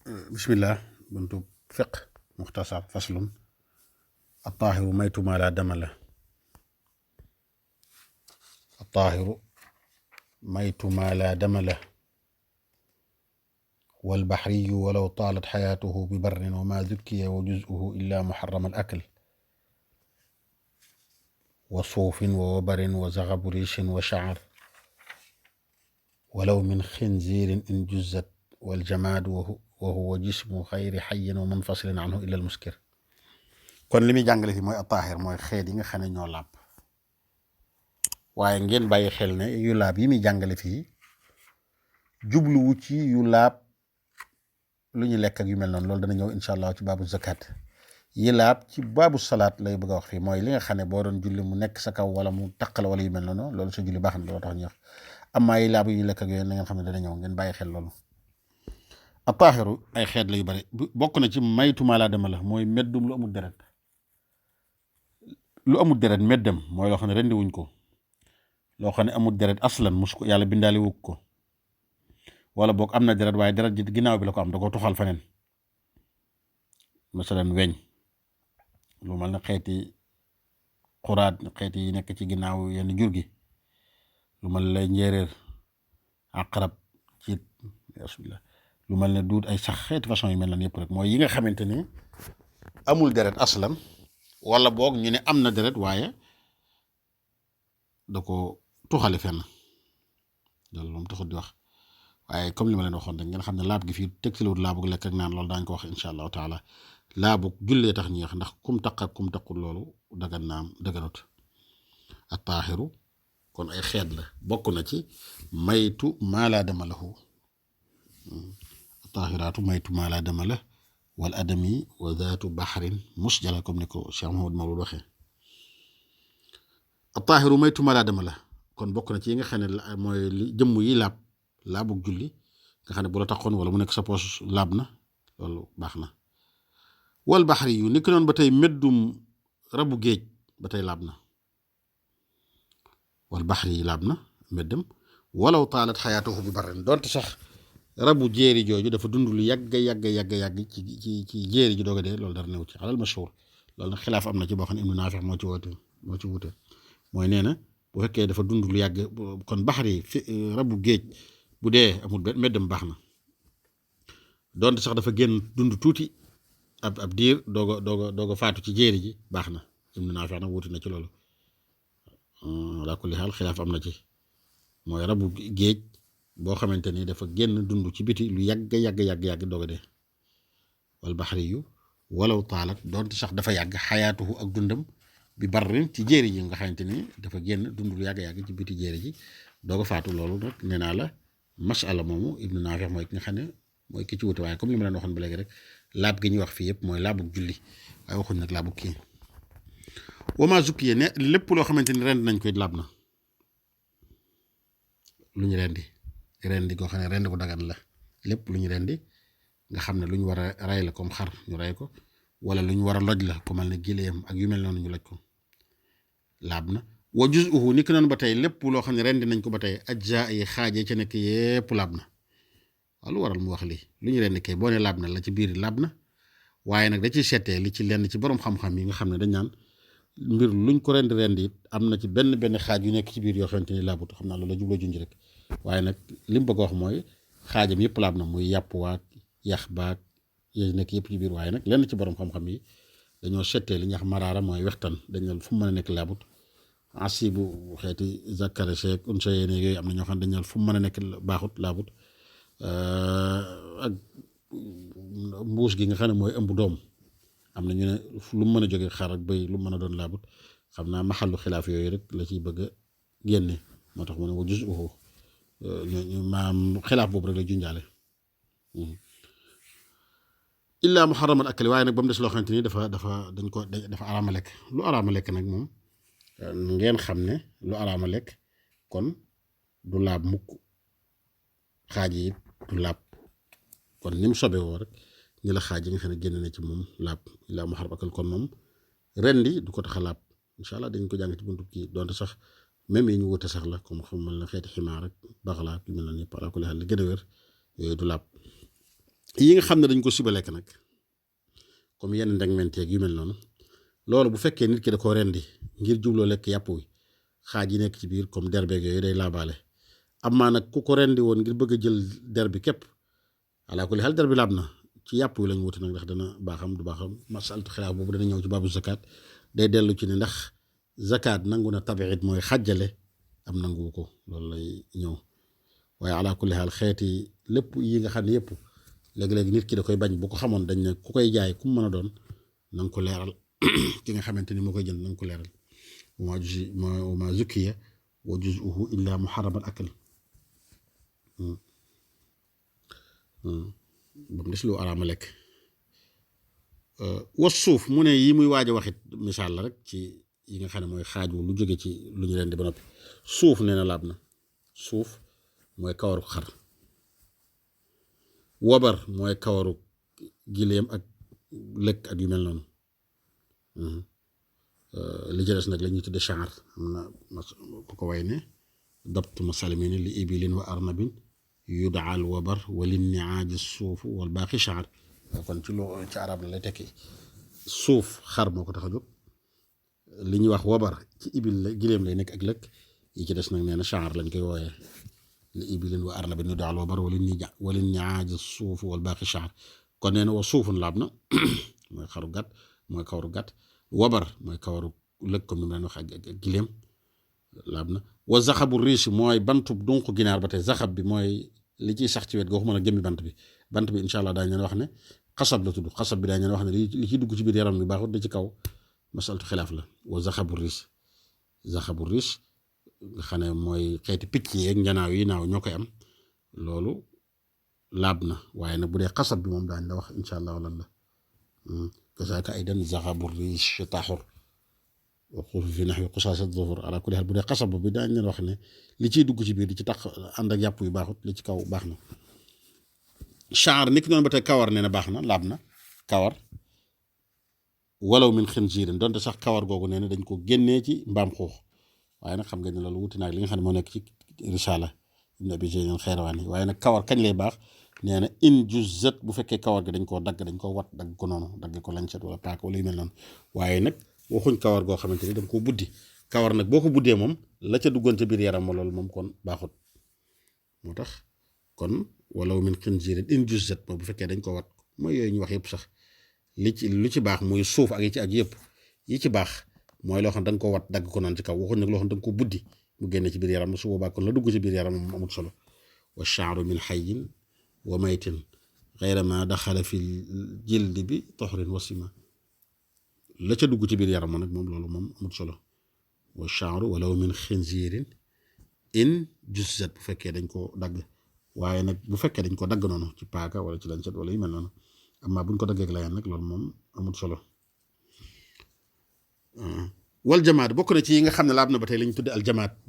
bismillah buntu fiq muxtasar faslun attaahiru maytu ma la dama la attaahiru maytu ma la dama la والبحري ولو طالت حياته ببر وما ذكي وجزءه إلا محرم الأكل وصوف ووبر وزغب ريش وشعر ولو من خنزير إن جزت والجماد وهو جسم غير حي ومنفصل عنه إلا المسكر kon li muy jàngale fi mooy ataahir mooy xeet yi nga xam ne ñoo laab waaye ngeen bàyyi xel ne yu laab yi muy jàngale fii jubluwu ci yu laab lu ñu lekk ak yu mel noonu loolu dana ñëw incha allah ci baabu zakat yi laab ci baabu salaat lay bëgg a wax fii mooy li nga xam ne boo doon julli mu nekk sa kaw wala mu taqal wala yu mel noonu loolu sa julli baax na loolu tax ñu wax amaa yi laab yu ñu lekk ak yooyu na ngeen xam ne dana ñëw ngeen bàyyi xel loolu. ataahiru ay xeet la yu bari bokk na ci maytu maa laa dama la mooy meddum lu amul deret meddam mooy loo xam ne rendi wuñ ko loo xam ne amul deret aslan mus ko yàlla bindaale wug ko wala boog am na deret waaye deret ji ginnaaw bi la ko am da ko tuxal feneen masalan weñ lu mel ne xeeti xuraat xeeti yi nekk ci ginnaaw yenn jur gi lu mel ne njéeréer aqrab ciit bismillah lu mel ne duut ay sax xeeti façon yu mel ne yëpp rek mooy yi nga xamante ni amul deret aslan wala boog ñu ne am na deret waaye da ko tuxale fenn loolu moom taxut di wax waaye comme li ma leen waxoon rek ngeen xam ne laab gi fii tegtalewut laabug lekk ak naan loolu daañu ko wax incha allahu taala laabug jullee tax ñuy wax ndax kum taq ak kum taqul loolu dagan naam daganut attaahiru kon ay xeet la bokk na ci maytu maa laa dama lahu attaahiraatu maytu maa laa dama la wal adami wa zaatu baxrin musjala comme ni ko Cheikh Mahamad Mawlud waxee attaahiru maytu maa laa dama la kon bokk na ci yi nga xam ne mooy li jëmm yi laabug julli nga xam ne bu la taxoon wala mu nekk sa poos laab na loolu baax na wal baxri yu nekk noonu ba tey meddum rabu géej ba tey laab na wal baxri yi laab na meddam walaw taalat xayaatuhu bi barrin donte sax rabu jéeri jooju dafa dund lu yàgg ci jéeri ji doog a dee loolu dara new ci alal mashhur loolu nag xilaaf am na ci boo xam ne Ibnu Naafi moo ci wute mooy nee na bu fekkee dafa dund lu yàgg kon baxri fi rabu géej bu dee amul benn meddam baax na donte sax dafa génn dund tuuti ab diir doog a faatu ci jéeri ji baax na Ibnu Naafi nag wuti na ci loolu ala kulli xaal xilaaf am na ci mooy rabu géej boo xamante ni dafa génn dund ci biti lu yàgg doog a dee wal baxri yu walaw taalat donte sax dafa yàgg xayaatuhu ak dundam bi barrin ci jéeri ji nga xamante ni dafa génn dund lu yàgg ci biti jéeri ji doog a faatu loolu nag nee naa la masala moomu Ibnu Naafi mooy ki nga xam ne mooy ki ci wute waaye comme li ma leen waxoon ba léegi rek laab gi ñuy wax fii yëpp mooy laabug julli waaye waxuñ nag laabug kii wama zukkiye ne lépp loo xamante ni rend nañ koy laab na lu ñu rendi koo xam ne rend bu dagan la lépp lu ñu rendi nga xam ne lu ñu war a rey la comme xar ñu rey ko wala lu ñu war a loj la ku mel ne gileem ak yu mel noonu ñu loj ko laab na wa juzuhu ni ki noonu ba tey lépp loo xam ne rendi nañ ko ba tey ajja yi xaajee ca nekk yépp laab na waaw lu waral mu wax lii lu ñu rendi kay boo ne laab na la ci biir laab na waaye nag da ciy seetee li ci lenn ci borom xam-xam yi nga xam ne dañ naan mbir luñ ko rendi it am na ci benn xaaj yu nekk ci biir yoo xamante ni laabut xam naa loolu la jubloo junj rek waaye nag li mu bëgg a wax mooy xaajam yëpp laab na muy yàpp waak yax baak yooyu nekk yëpp ci biir waaye nag lenn ci borom xam-xam yi dañoo seetee li ñuy wax maraara mooy wextan dañ ne fu mu mën a nekk laabut asibu xeeti zakara seek unsa yéene yooyu am na ñoo xam ne dañ ne fu mu mën a nekk baaxut laabut ak mbuus gi nga xam ne mooy ëmb doom am na ñu ne lu mu mën a jóge xar ak bëy lu mu mën a doon laabut xam naa maxallu xilaaf yooyu rek la ciy bëgg a génne moo tax mu ne wa juzuhu maam xilaaf boobu rek la junjaale illaa muharramal akli waaye nag ba mu des loo xamante ni dafa araama lekk lu araama lekk nag moom ngeen xam ne lu araama lekk kon du laab mukk xaaj yi du laab kon ni mu sobe woo rek ñi la xaaj yi nga xam ne génn na ci moom laab illaa muharram akal kon moom rendi du ko tax a laab incha allah dañ ko jàng ci buntu kii donte sax même yi ñu wute sax la comme xam mel na xeeti ximaar rek baxalaa yu mel na ñëpp ala kulli xaal li gën a wér yooyu du laab yi nga xam ne dañ ko siba lekk nag comme yenn ndegmenteeg yu mel noonu loolu bu fekkee nit ki da koo rendi ngir jubloo lekk yàpp wi xaaj yi nekk ci biir comme derbeeg yooyu day laabaale amaa nag ku ko rendi woon ngir bëgg a jël der bi képp alaa kulli xel der bi laab na ci yàpp wi lañ wuti nag ndax dana baaxam du baaxam masalatu xilaaf boobu dana ñëw ci baabu zakat day dellu ci ne ndax zakat nangu na tabiit mooy xàjjale am nangu ko loolu lay ñëw waaye alaa kulli xel xeeti lépp yi nga xam ne yëpp léegi-léegi nit ki da koy bañ bu ko xamoon dañ ne ku koy jaay ku mu mën a doon na nga ko leeral ki nga xamante ni moo koy jënd na nga ko leeral wa ma zukkiya wa juzuhu illa muharramal akl ba mu des lu araama lekk was suuf mu ne yi muy waaj a waxit misaal la rek ci yi nga xam ne mooy xaaj lu jóge ci lu ñu leen di ba noppi suuf nee na laab na suuf mooy kawaru xar wobar mooy kawaru gileem ak lëkk ak yu mel noonu li ci des nag la ñuy tudde chaar am na ku ko way ne dabt masalimini li ibilin wa arnabin yudaal wabar walin niaaji suufu wal baaqi chaar kon ci arab la lay tekki suuf xar moo ko tax a jóg li ñuy wax wabar ci ibil la gileem lay nekk ak lëkk yi ci des nag nee na chaar lañ koy wooyee li ibilin wa arnabin yudaal wabar walin niaaji suufu wal baaqi chaar kon nee na wa suufun laab na mooy xaru gàtt mooy kawaru gàtt wabar mooy kawaru lëkk comme ni mu leen wax ak gileem laab na wa zaxabu riche mooy bantub dunq ginaar ba tey zaxab bi mooy li ciy sax ci wet ga waxuma nag jëmmi bant bi incha allah daañu leen wax ne xasab la tudd xasab bi daañu leen wax ne li ciy dugg ci biir yaram bi baaxut da ci kaw masalatu xilaaf la wa zaxabu riche nga xam ne mooy xeeti picc yeeg njanaaw yi naaw ñoo koy am loolu laab na waaye nag bu dee xasab bi moom daañu la wax incha allah lan la kasaaka aydan zaxabu riche taxur waxul fi nax wi xusaasa zufur ala kulli xaal bu dee xasab bi daañu leen wax ne li ciy dugg ci biir di ci tax ànd ak yàpp yu baaxut li ci kaw baax na chaar niki noonu ba tey kawar nee na baax na laab na kawar walaw min xinziirin donte sax kawar googu nee na dañ ko génnee ci mbaam xuux waaye nag xam nga ne loolu wuti naag li nga xam ne moo nekk ci risaala ibn abi zayd al-Xayrawaani waaye nag kawar kañ lay baax nee na in juzzat bu fekkee kawar gi dañ koo dagg dañ koo wat dagg ko noonu dagg ko lancet wala paaka wala yu mel noonu waaye nag waxuñ kawar goo xamante ni da nga koo buddi kawar nag boo ko buddee moom la ca duggoon ca biir yaram ma loolu moom kon baaxut moo tax kon walaw min xinziirin in juzzat moom bu fekkee dañ ko wat mooy yooyu ñu wax yëpp sax lu ci baax muy suuf ak yi ci ak yëpp yi ci baax mooy loo xam da nga ko wat dagg ko noonu ci kaw waxuñ nag loo xam da nga ko buddi mu génne ci biir yaram su boobaa kon la dugg ci biir yaram moom amul solo wa sha'ru min hayyin wa maytin ghayra ma daxala fi jildi bi toxrin wa sima la ca dugg ci biir yaram nag moom loolu moom amul solo wa sha'ru walaw min xinziirin in juzzat bu fekkee dañ ko dagg waaye nag bu fekkee dañ ko dagg noonu ci paaka wala ci lancet wala yu mel noonu amaa buñ ko daggee ak layeen nag loolu moom amul solo wal jamaat bokk na ci yi nga xam ne laab na ba tey lañ tudde al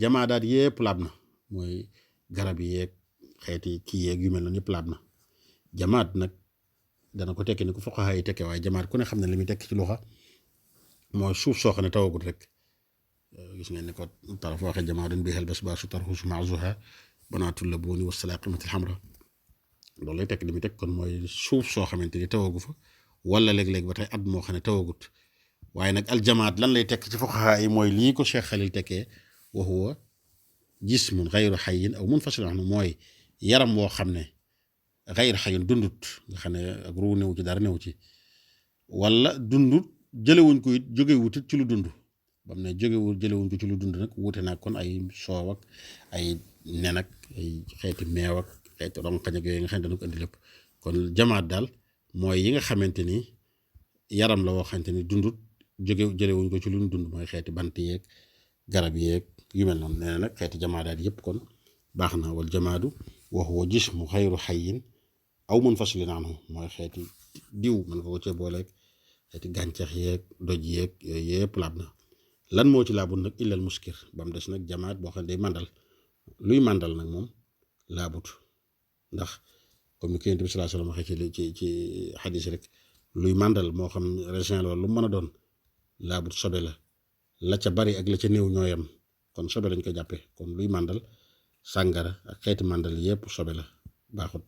jamaadaat yépp laab na mooy garab yi yeeg xeeti kii yeeg yu mel noonu yëpp laab na jamaat nag dana ko tekki ni ko fuqahaa yi tekkee waaye jamaat ku ne xam ne li muy tekki ci luxa mooy suuf soo xam ne tawagul rek gis ngeen ne ko taraf waxee jamaadun bihal basbaasu tarxusu maazuha banaatul labuuni wa salaaqimatil hamra loolu lay tekk li muy tekk kon mooy suuf soo xamante ni tawagu fa wala léeg-léeg ba tey at moo xam ne tawagut waaye nag aljamaat lan lay tekk ci fuqahaa yi mooy lii ko Cheikh Khalil tekkee wa huwa jismun xayru xayin aw munfasil anhu mooy yaram woo xam ne xayru xayin dundut nga xam ne ak ruu néew ci dara néew ci wala dundut jëlewuñ ko it jógewut it ci lu dund bam ne jëlewuñ ko ci lu dund nag wuute nag kon ay soow ak ay nen ak ay xeeti meew ak xeeti ronkañ ak yooyu nga xam ne dana ko indi lépp kon jamaat daal mooy yi nga xamante ni yaram la woo xamante ni dundut jëlewuñ ko ci lu dund mooy xeeti bant yeeg garab yeeg yu mel noonu nee na nag xeeti jamaadaat yëpp kon baax na wal jamaadu wa huwa jismu xayru xayin aw munfasilin anhu mooy xeeti diw mën nga ko cee booleeg xeeti gàncax yeeg doj yeeg yooyu yëpp laab na lan moo ci laabut nag illal muskir ba mu des nag jamaat boo xam ne day màndal luy màndal nag moom laabut ndax comme ni ko Yonent bi sallallahu alayhi wa sallam waxee ci xadis rek luy màndal moo xam raisin loolu lu mën a doon laabut sobe la ca bari ak la ca néew ñooyam kon sobe lañ ko jàppee kon luy màndal sàngara ak xeeti màndal yëpp sobe la baaxut